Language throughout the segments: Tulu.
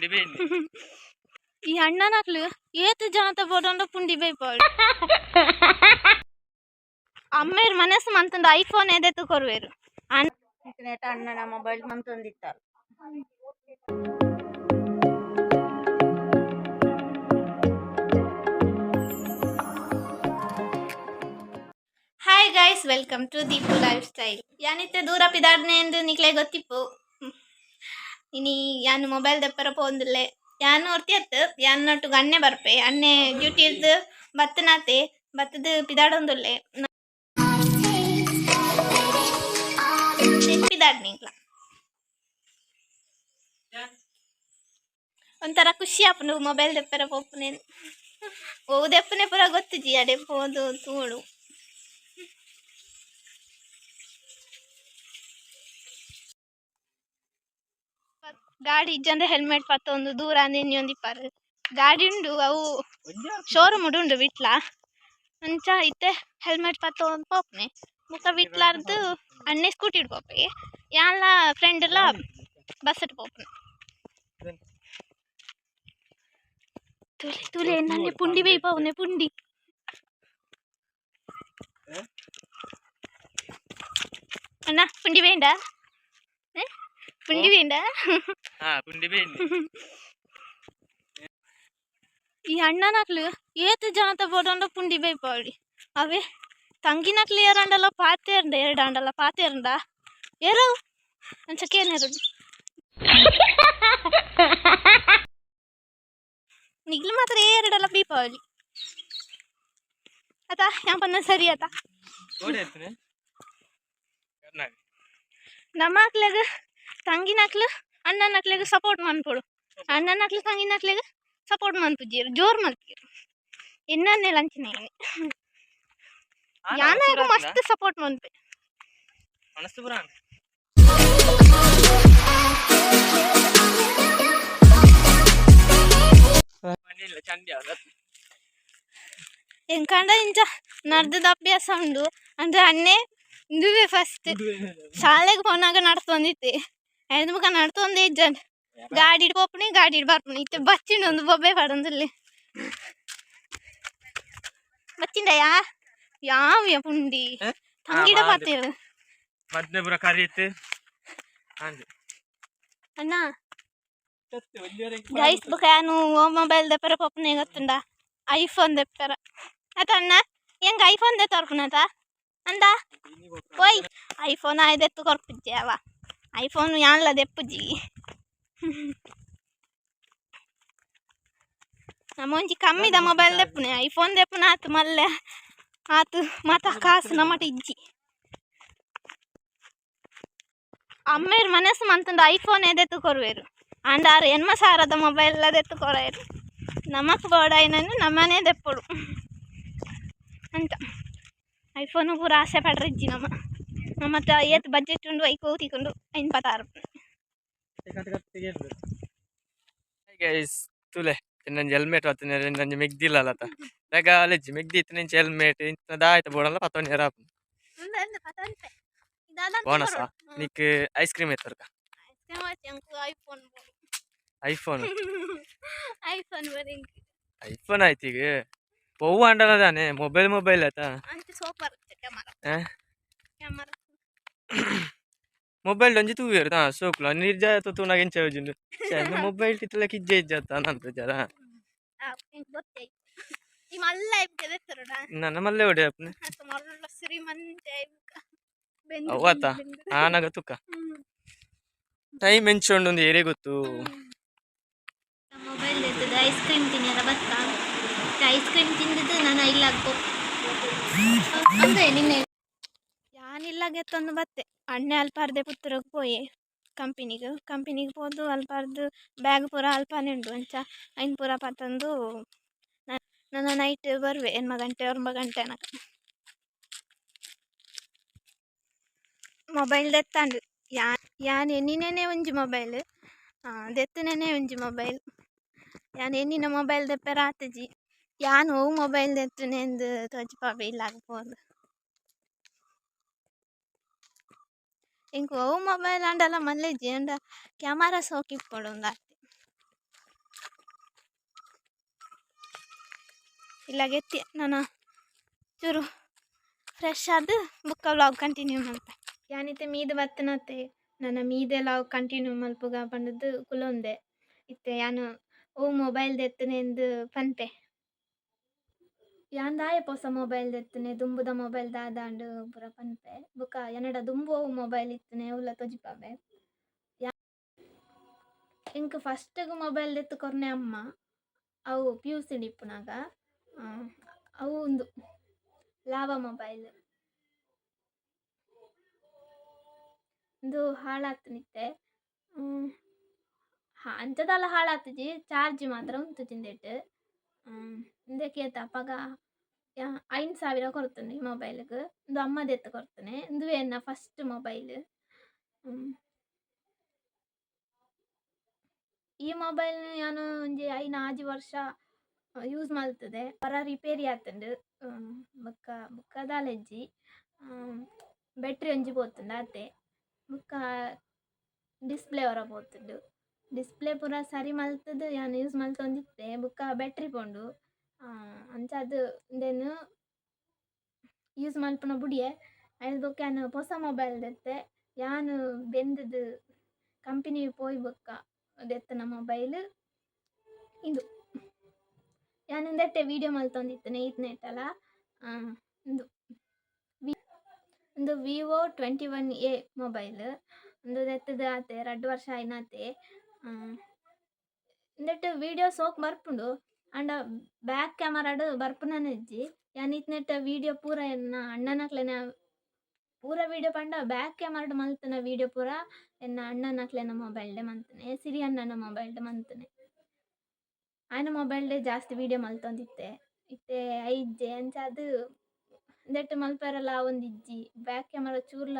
ಪುಂಡಿ ಬೇಯ್ನಿ. ಈ ಅಣ್ಣನಕ್ಲು ಏತ್ ಜನತ ಬೋಡೊಂಡ ಪುಂಡಿ ಬೇಯ್ಪಾಳು. ಅಮ್ಮೇರ್ ಮನಸ್ಸು ಮಂತುಂಡು ಐಫೋನ್ ಎದೆತ್ತು ಕೊರುವೆರು. ಇಂಟರ್ನೆಟ್ ಅಣ್ಣನ ಮೊಬೈಲ್ ಮಂತೊಂದಿತ್ತಾರೆ. Hi guys, welcome to Deepu lifestyle. ಯಾನಿತ್ತೆ ದೂರ ಪಿದಾಡ್ನೆ ಎಂದು ನಿಕ್ಲೆ ಗೊತ್ತಿಪ್ಪು. ಇನಿ ಯಾನ್ ಮೊಬೈಲ್ ದೆಪ್ಪರ ಪೋಂದುಲ್ಲೆ. ಯಾನ್ ಒರ್ತಿ ಅತ್ತ್, ಯಾನ್ ನೊಟ್ಟುಗು ಅಣ್ಣೆ ಬರ್ಪೆ. ಅಣ್ಣೆ ಡ್ಯೂಟಿ ಇರ್ದ್ ಬತ್ತನಾತೆ ಬತ್ತದು ಪಿದಾಡೊಂದುಲ್ಲೆ. ಪಿದಾಡ್ನಿಂಕ್ಲ ಒಂಥರ ಖುಷಿ ಆಪುಂಡು ಮೊಬೈಲ್ ದೆಪ್ಪರ ಪೋಪುನೇನ್. ಒವು ದೆಪ್ಪುನೆ ಪೂರ ಗೊತ್ತುಜಿ, ಅಡೆ ಪೋದು ತೂವೊಡು. ಗಾಡಿ ಇಜ್ಜಂದೆ ಹೆಲ್ಮೆಟ್ ಪತ್ತೊಂದು ದೂರ ಅಂದ್ ಎನ್ನಿಯೊಂದಿಪ್ಪರು. ಗಾಡಿ ಉಂಡು, ಅವು ಶೋರೂಮ್ ಉಂಡು ವಿಟ್ಲ. ಅಂಚ ಇತ್ತೆ ಹೆಲ್ಮೆಟ್ ಪತ್ತೊಂದು ಪೋಪುನೆ. ಬೊಕ ವಿಟ್ಲಾರ್ದು ಅಣ್ಣೆ ಸ್ಕೂಟಿಡ್ ಪೋಪೆ, ಯಾನ್ಲ ಫ್ರೆಂಡ್ ಲ ಬಸ್ ಟ್ ಪೋಪುನೆ. ತೂಲೆ ತೂಲೆ, ನನ್ನೆ ಪುಂಡಿ ಬೇಯ್ಪಾವುನೆ ಪುಂಡಿ. ಅಣ್ಣ, ಪುಂಡಿ ಬೇಂಡ? ಪುಂಡಿ ಬೇಂಡ? ಹಾ, ಪುಂಡಿ ಬೇಯ್ನಿ. ಈ ಅಣ್ಣನಕ್ಲು ಏತ್ ಜನತ ಬೋಡೊಂಡ ಪುಂಡಿ ಬೇಯ್ಪಾವಳಿ. ಅವೇ ತಂಗಿನಕ್ಲು ಏರಂಡಲ ಪಾತೆರ್ಂಡ, ಎರಡಾಂಡಲ ಪಾತೆರ್ಂಡ ಏರವು ಅಂಚ ಕೇನೆರು. ನಿಗ್ಲು ಮಾತ್ರ ಏರಡಲ ಬೀಪಾವಳಿ ಅತ. ಯಾನ್ ಪನ್ನ ಸರಿ ಅತ? ಕೋಡೆ ಎತ್ತನೆ ಕರ್ನಾಟಕ. ನಮ್ಮಕ್ಲೆಗ್ ತಂಗಿನಕ್ಲು ಅಣ್ಣನಕ್ಲೆಗ್ ಸಪೋರ್ಟ್ ಮನ್ಪೊಡು. ಅಣ್ಣನಕ್ಲು ತಂಗಿನಕ್ಲೆಗ್ ಸಪೋರ್ಟ್ ಮನ್ಪುಜೆರ್, ಜೋರ್ ಮಲ್ಪುಜೆರ್. ಎನ್ನನ್ನೆಲ ಅಂಚಿನ ಯಾನಾಗ ಮಸ್ತ್ ಸಪೋರ್ಟ್ ಮನ್ಪೆ. ಮನಸ್ಸು ಪುರ ಇಲ್ಲ ಚಂಡಿ. ಎಂಕಂಡ ಇಂಚ ನಡ್ದದ ಅಭ್ಯಾಸ ಉಂಡು. ಅಂದ್ರೆ ಅಣ್ಣೆ ಇಂದುವೆ ಫಸ್ಟ್ ಶಾಲೆಗ್ ಪೋನಾಗ ನಡ್ತೊಂದಿತ್ತೆ. ಐದು ಮುಖ ನಡ್ತೊಂದೇ ಇಜ್ಜಂಡ್, ಗಾಡಿಡ್ ಪೋಪುನಿ, ಗಾಡಿಡ್ ಬರ್ಪುನಿ. ಇತ್ತೆ ಬಚ್ಚಿಂಡು ಒಂದು ಬೊಬ್ಬೆ ಪಾಡೊಂದುಲ್ಲೆ. ಬಚ್ಚಿಂಡಯಾ ಯಾವ್ಯ ಪುಂಡಿ ತಂಗಿಡ ಪಾತೆರ್. ಮದ್ದೆ ಪುರ ಕರೀತು. ಅಣ್ಣ, ಗೈಸ್, ಬೊಕ ಯಾನು ಓ ಮೊಬೈಲ್ ದೆಪ್ಪರ ಪೋಪುನೆ ಗೊತ್ತುಂಡ? ಐಫೋನ್ ದೆಪ್ಪರ ಅತ. ಅಣ್ಣ, ಎಂಕ್ ಐಫೋನ್ ದೆ ತೋರ್ಪುನತ ಅಂದ. ಓಯ್, ಐಫೋನ್ ಆಯ್ದೆತ್ತು ಕೊರ್ಪುಜ್ಜೆ ಅವ. ಐಫೋನ್ ಯಾನ್ಲ ದೆಪ್ಪುಜಿ. ನಮ್ಮ ಒಂಜಿ ಕಮ್ಮಿದ ಮೊಬೈಲ್ ದೆಪ್ಪುನೆ, ಐಫೋನ್ ದೆಪ್ಪುನ ಆತು ಮಲ್ಲೆ ಆತು. ಮಾತ ಕಾಸು ನಮ್ಮಟ ಇಜ್ಜಿ. ಅಮ್ಮೇರ್ ಮನಸ್ಸು ಮಂತುಂಡು ಐಫೋನ್ ಎದೆತ್ತು ಕೊರುವೆರು. ಆಂಡ ಆರು ಎನ್ಮ ಸಾರದ ಮೊಬೈಲ್ ದೆತ್ತು ಕೊರೈರು. ನಮಕ್ ಬೋಡಾಯಿನನ್ನು ನಮ್ಮನೇ ದೆಪ್ಪೊಡು ಅಂತ ಐಫೋನ್ ಪೂರ ಆಸೆ ಪಡ್ರೆ ಇಜ್ಜಿ ನಮ್ಮ. ನಮ್ಮತ್ತ ಏತ್ ಬಜೆಟ್ ಉಂಡು ಐಕ್ ತಿಕೊಂಡು ಐನ್ ಪತಾರು. ಗೈಸ್, ತೂಲೆ, ಇನ್ನೊಂಜಿ ಹೆಲ್ಮೆಟ್ ಪತ್ತುನೆ. ಇನ್ನೊಂಜಿ ಮೆಗ್ದಿಲ್ಲ ಅಲತ ಲೆಜ್ಜಿ ಮೆಗ್ದಿ ಇತ್ತಿನ ಹೆಲ್ಮೆಟ್ ಇಂತ ದಾಯ್ತ ಬೋಡಲ್ಲ ಪತ್ತೊಂದು ಆಪುಂಡು. ಬೋನಸ್ ನಿಕ್ ಐಸ್ ಕ್ರೀಮ್ ಎತ್ತರ್ಕ. ಐಫೋನ್. ಐಫೋನ್. ಐಫೋನ್. ಐಫೋನ್ ಆಯ್ತು. ಈಗ ಪೊವ್ವು ಅಂಡಲ ತಾನೆ ಮೊಬೈಲ್ ಮೊಬೈಲ್ ಆಯ್ತಾ? Super camera. ಕ್ಯಾಮರಾ. ಮೊಬೈಲ್ ಒಂಜಿ ತೂವೆರ್ ತಾ ಸೋಕ್ಲ ನಿರ್ಜ ತೂನಾಗ ಎಂಚ ಆವೊಂಜುಂಡು. ಮೊಬೈಲ್ ಟಿತ್ತಲ ಕಿಜ್ಜೆ ಇಜ್ಜತ್ತ ನಂತ ಜರ. ಈ ಮಲ್ಲ ನನ್ನ ಮಲ್ಲೆ ಒಡೆ ಅಪ್ನೆ. ಮಲ್ಲ ಶ್ರೀಮಂತ. ಅವ್ವತ್ತ ಆನಗ ತುಕ್ಕ ಟೈಮ್ ಎಂಚ ಉಂಡು ಏರೇ ಗೊತ್ತು. ಮೊಬೈಲ್ ಇರ್ತದೆ. ಐಸ್ ಕ್ರೀಮ್ ತಿನ್ನಿಯರ ಬತ್ತ. ಐಸ್ ಕ್ರೀಮ್ ತಿಂದಿದ್ದು ನಾನು ಇಲ್ಲ ಅಂದ್ರೆ ನಿನ್ನೆ ಯಾನಿಲ್ಲಾಗ ಎತ್ತೊಂದು ಬತ್ತೆ. ಅಣ್ಣೆ ಅಲ್ಪಾರ್ದೆ ಪುತ್ತೂರುಗ್ ಪೋಯೆ ಕಂಪನಿಗೆ. ಕಂಪನಿಗೆ ಪೋದು ಅಲ್ಪಾರ್ದು ಬ್ಯಾಗ್ ಪೂರ ಅಲ್ಪನೇ ಉಂಡು. ಅಂಚ ಐನ್ ಪೂರ ಪತ್ತೊಂದು ನನ್ನ ನೈಟ್ ಬರುವೆ 8 ಗಂಟೆ 9 ಗಂಟೆ ಅನಗ. ಮೊಬೈಲ್ ದೆತ್ತಂಡು. ಯಾನ್ ಎನ್ನಿನೇ ಒಂಜಿ ಮೊಬೈಲ್ ದೆತ್ತುನೇ ಒಂಜಿ ಮೊಬೈಲ್. ಯಾನ್ ಎನ್ನಿನ ಮೊಬೈಲ್ ದೆಪ್ಪೆರ ಆತುಜಿ. ಯಾನ್ ಒವು ಮೊಬೈಲ್ ದೆತ್ತುನೆಂದು ತೋಜಿಪಾವೆ ಇಲ್ಲಾಗ ಪೋದು. ಎಂಕ್ ಒವು ಮೊಬೈಲ್ ಆಂಡಲ ಮಲ್ಲೆಜ್ಜಿ, ಆಂಡ ಕ್ಯಾಮರಾ ಸೋಕು ಇಪ್ಪೊಡು ಉಂದಾತೆ. ಇಲ್ಲಾಗೆತ್ತಿ ನಾನು ಚೂರು ಫ್ರೆಶ್ ಆದ್ ಬುಕ್ಕ ವ್ಲಾಗ್ ಕಂಟಿನ್ಯೂ ಮಲ್ಪೆ. ಯಾನಿತ್ತೆ ಮೀದ್ ಬತ್ತನತ್ತೆ ನನ ಮೀದೆ ಲಾಗ್ ಕಂಟಿನ್ಯೂ ಮಲ್ಪುಗ ಪಂಡುದು ಕುಲೊಂದೆ. ಇತ್ತೆ ಯಾನ್ ಓ ಮೊಬೈಲ್ ದೆತ್ತುನೆಂದು ಪನ್ಪೆ. ಯಾನ್ ದಾಯೆ ಪೊಸ ಮೊಬೈಲ್ ದೆತ್ತುನೆ ದುಂಬುದ ಮೊಬೈಲ್ ದಾದಾಂಡ್ ಪೂರ ಪನ್ಪೆ. ಬೊಕ ಎನ್ನಡ ದುಂಬು ಒವು ಮೊಬೈಲ್ ಇತ್ತುನೆ ಅವ್ಲ ತೊಜಿಪಾವೆ. ಎಂಕ್ ಫಸ್ಟ್ ಗ್ ಮೊಬೈಲ್ ದೆತ್ತು ಕೊರ್ನೆ ಅಮ್ಮ. ಅವು ಪಿ.ಯು.ಸಿ ಡ್ ಇಪ್ಪುನಗ ಅವು ಉಂದು ಲಾವಾ ಮೊಬೈಲ್. ಉಂದು ಹಾಳಾತುನಿತ್ತೆ. ಅಂಚ ದಾಲ ಹಾಳಾತುಜಿ ಚಾರ್ಜ್ ಮಾತ್ರ ಉಂತುಜಿ ಉಂದೆಟ್. ಉಂದೆಕ್ ಏತ್ ಅಪಗ 5000 ಕೊರ್ತುಂಡು ಈ ಮೊಬೈಲ್ ಗ್. ಉಂದು ಅಮ್ಮ ದೆತ್ತು ಕೊರ್ತುನೆ. ಉಂದುವೇ ಎನ್ನ ಫಸ್ಟ್ ಮೊಬೈಲ್. ಈ ಮೊಬೈಲ್ ನ್ ಯಾನ್ ಒಂಜಿ 5 6 ವರ್ಷ ಯೂಸ್ ಮಲ್ತುದೆ. ಪರ ರಿಪೇರಿ ಆತುಂಡು. ಬೊಕ್ಕ ಬೊಕ್ಕ ದಾಲ ಇಜ್ಜಿ. ಬ್ಯಾಟ್ರಿ ಒಂಜಿ ಪೋತುಂಡು ಆತೆ. ಬೊಕ್ಕ ಡಿಸ್ಪ್ಲೇ ಒರ ಪೋತುಂಡು. ಡಿಸ್ಪ್ಲೇ ಪೂರ ಸರಿ ಮಲ್ತುದು ಯಾನ್ ಯೂಸ್ ಮಲ್ತೊಂದಿತ್ತೆ. ಬೊಕ್ಕ ಬ್ಯಾಟ್ರಿ ಪೋಂಡು. ಅಂಚಾದ್ ಉಂದೆನ್ ಯೂಸ್ ಮಲ್ಪುನ ಬುಡಿಯೆ. ಐರ್ದ್ ಬೊಕ್ಕ ಯಾನ್ ಪೊಸ ಮೊಬೈಲ್ ದೆತ್ತೆ. ಯಾನ್ ಬೆಂದುದು ಕಂಪನಿ ಪೋಯಿ ಬೊಕ್ಕ ದೆತ್ತುನ ಮೊಬೈಲ್ ಇಂದು. ಯಾನ್ ಉಂದೆಟ್ಟೆ ವಿಡಿಯೋ ಮಲ್ತೊಂದಿತ್ತುನೆ ಈತ್ನೇಟಲ. ಉಂದು ಉಂದು ವಿವೊ 21A mobile. ಉಂದು ದೆತ್ತುದು ಆತೆ 2 ವರ್ಷ ಆಯಿನಾತೆ. ಉಂದೆಟ್ ವಿಡಿಯೋ ಸೋಕ್ ಬರ್ಪುಂಡು. ಆಂಡ ಬ್ಯಾಕ್ ಕ್ಯಾಮರಾಡ್ ಬರ್ಪುನನೆ ಇಜ್ಜಿ. ಯಾನ್ ಈತ್ನೇಟ ವಿಡಿಯೋ ಪೂರ ಎನ್ನ ಅಣ್ಣನಕ್ಲೆನ ಪೂರ ವಿಡಿಯೋ ಪಂಡ ಬ್ಯಾಕ್ ಕ್ಯಾಮರಾಡ್ ಮಲ್ತುನ ವಿಡಿಯೋ ಪೂರ ಎನ್ನ ಅಣ್ಣನಕ್ಲೆನ ಮೊಬೈಲ್ ಡೆ ಮಂತುನೆ. ಸಿರಿ ಅಣ್ಣನ ಮೊಬೈಲ್ ಡ್ ಮಂತುನೆ. ಆಯನ ಮೊಬೈಲ್ ಡೆ ಜಾಸ್ತಿ ವಿಡಿಯೋ ಮಲ್ತೊಂದಿತ್ತೆ. ಇತ್ತೆ ಐಜ್ಜೆ ಅಂಚಾದ್ ಉಂದೆಟ್ ಮಲ್ಪೆರೆಲ ಆವೊಂದಿಜ್ಜಿ. ಬ್ಯಾಕ್ ಕ್ಯಾಮರಾ ಚೂರ್ಲ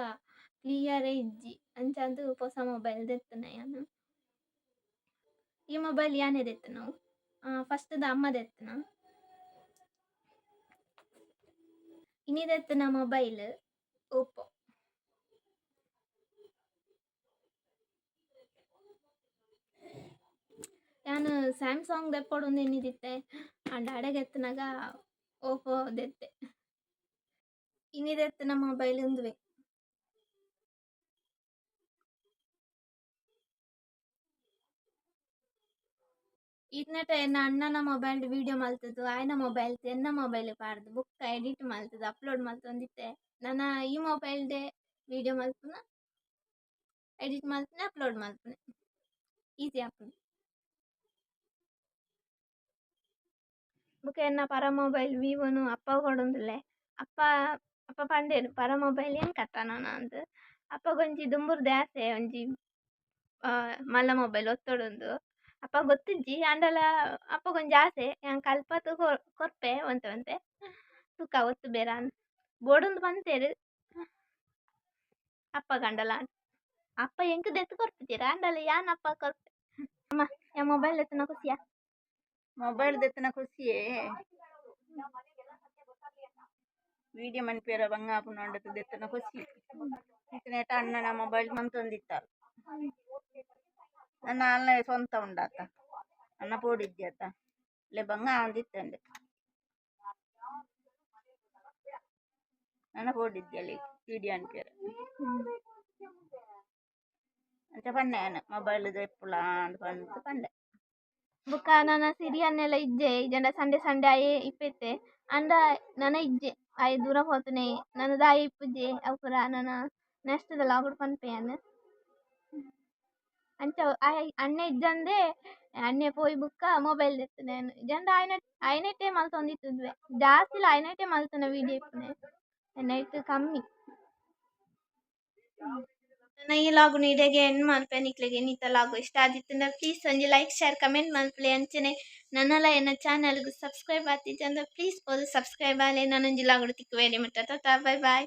ಕ್ಲಿಯರ್ ಇಜ್ಜಿ. ಅಂಚಾದ್ ಪೊಸ ಮೊಬೈಲ್ ದೆತ್ತುನೆ ಯಾನ್. ಈ ಮೊಬೈಲ್ ಯಾನೆ ದೆತ್ತುನವು. ಫಸ್ಟ್ ದ ಅಮ್ಮ ದೆತ್ತುನ. ಇನಿ ದೆತ್ತುನ ಮೊಬೈಲ್ ಓಪೋ. ಯಾನ್ ಸ್ಯಾಮ್ಸಂಗ್ ದೆಪ್ಪೊಡು ಎನ್ನಿದಿತ್ತೆ. ಆಂಡ ಅಡೆಗ್ ಎತ್ತುನಗ ಓಪೋ ದೆತ್ತೆ. ಇನಿ ದೆತ್ತುನ ಮೊಬೈಲ್ ಉಂದುವೆ. ಈತ್ನೇಟ ಎನ್ನ ಅಣ್ಣನ ಮೊಬೈಲ್ ಡ್ ವಿಡಿಯೋ ಮಲ್ತುದು ಆಯನ ಮೊಬೈಲ್ ಎನ್ನ ಮೊಬೈಲ್ ಪಾಡ್ದು ಬೊಕ್ಕ ಎಡಿಟ್ ಮಲ್ತುದು ಅಪ್ಲೋಡ್ ಮಲ್ತೊಂದಿತ್ತೆ. ನನ ಈ ಮೊಬೈಲ್ ಡೆ ವಿಡಿಯೋ ಮಲ್ಪುನ ಎಡಿಟ್ ಮಲ್ಪುನೆ ಅಪ್ಲೋಡ್ ಮಲ್ಪುನೆ ಈಸಿ ಆಪುಂಡು. ಬೊಕ ಎನ್ನ ಪರ ಮೊಬೈಲ್ ವಿವೊನು ಅಪ್ಪ ಕೊಡೊಂದುಲ್ಲೆ. ಅಪ್ಪ ಅಪ್ಪ ಪಂಡೇರು ಪರ ಮೊಬೈಲ್ ಎಂಕ್ ಅತ್ತ ನನ ಅಂದ್. ಅಪ್ಪಗೊಂಜಿ ದುಂಬುರ್ದೆ ಆಸೆ ಒಂಜಿ ಮಲ್ಲ ಮೊಬೈಲ್ ಒತ್ತೊಡುಂದು. ಅಪ್ಪ ಗೊತ್ತಿಜ್ಜಿ ಆಂಡಲ ಅಪ್ಪಗೊಂಜಿ ಆಸೆ ಯಾನ್ ಕಲ್ಪತ್ ಕೊರ್ಪೆ ಒಂತೆ ಒಂತೆ ತುಕ ಒತ್ತು ಬೇರಾನ್ ಬೋಡುಂದು ಪಂತೇರು ಅಪ್ಪ ಗಂಡಲ ಅಪ್ಪ ಎಂಕ್ ದೆತ್ತ್ ಕೊರ್ಪುಜೆರ್ ಆಂಡಲ ಯಾನ್ ಅಪ್ಪ ಕೊರ್ಪೆ. ಅಮ್ಮ ಯಾನ್ ಮೊಬೈಲ್ ದೆತ್ತುನ ಖುಷಿಯಾ? ಮೊಬೈಲ್ ದೆತ್ತುನ ಖುಷಿಯೇ. ವಿಡಿಯೋ ಮನ್ಪೆರ ಬಂಗ ಆಪುಂಡು ದೆತ್ತುನ ಖುಷಿ. ಇತ್ತೆನೇಟ ಅಣ್ಣನ ಮೊಬೈಲ್ ಮಂತೊಂದಿತ್ತಲ್. ನನ್ನ ಅಲ್ಲ ಸ್ವಂತ ಉಂಡಾತ. ಅಣ್ಣ ಪೋಡಿದ್ಯತ ಲೆ ಬಂಗ ಆವೊಂದಿತ್ತಂಡೆ. ನನ್ನ ಪೋಡಿದ್ಯಲೆ ವಿಡಿಯೋ ಅನ್ಪೆರ. ಅಂಚ ಪನ್ನೆ ಯಾನ್ ಮೊಬೈಲ್ ದೆಪ್ಪುಲ ಅಂದ್ ಪಂದ್ ಪಂಡೆ. ಬೊಕ ನನ ಸಿರಿಯನ್ನೆಲ ಇಜ್ಜೆ ಇಜ್ಜಂಡ ಸಂಡೆ ಸಂಡೆ ಆಯೆ ಇಪ್ಪೆತ್ತೆ. ಆಂಡ ನನ ಇಜ್ಜೆ ಆಯೆ ದೂರ ಪೋತುನೆ ನನ ದಾಯೆ ಇಪ್ಪುಜೆ ಅವು ಪೂರ ನನ ನೆಕ್ಸ್ಟ್ ದ ಲಾಗ್ ಡ್ ಪನ್ಪೆ ಯಾನ್. ಅಂಚ ಆಯೆ ಅಣ್ಣೆ ಇಜ್ಜಂದೆ ಅಣ್ಣೆ ಪೋಯಿ ಬೊಕ್ಕ ಮೊಬೈಲ್ ದೆತ್ತುನೆ ಯಾನ್. ಇಜ್ಜಂಡ ಆಯನ ಆಯನೆಟ್ಟೆ ಮಲ್ತೊಂದಿತ್ತುದ್ವೆ. ಜಾಸ್ತಿಲ ಆಯನೆಟ್ಟೆ ಮಲ್ತುನ ವಿಡಿಯೋ ಇಪ್ಪುನೆ ಎನ್ನೈಟ್ ಕಮ್ಮಿ. ನನ ಈ ಲಾಗ್ ನು ಇಡೆಗೆ ಎಂಡ್ ಮಲ್ಪೆ. ನಿಕ್ಲೆಗ್ ಇನಿತ ಲಾಗ್ ಇಷ್ಟ ಆದಿತ್ತುಂಡ ಪ್ಲೀಸ್ ಒಂಜಿ ಲೈಕ್ ಶೇರ್ ಕಮೆಂಟ್ ಮಲ್ಪುಲೆ. ಅಂಚನೆ ನನಲ ಎನ್ನ ಚಾನೆಲ್ ಗ್ ಸಬ್ಸ್ಕ್ರೈಬ್ ಆತಿಜಂಡ ಪ್ಲೀಸ್ ಪೋದು ಸಬ್ಸ್ಕ್ರೈಬ್ ಆಲೆ. ನನೊಂಜಿ ಲಾಗ್ ಡ್ ತಿಕ್ಕುವೆ ಮುಟ್ಟ. Tata, bye bye.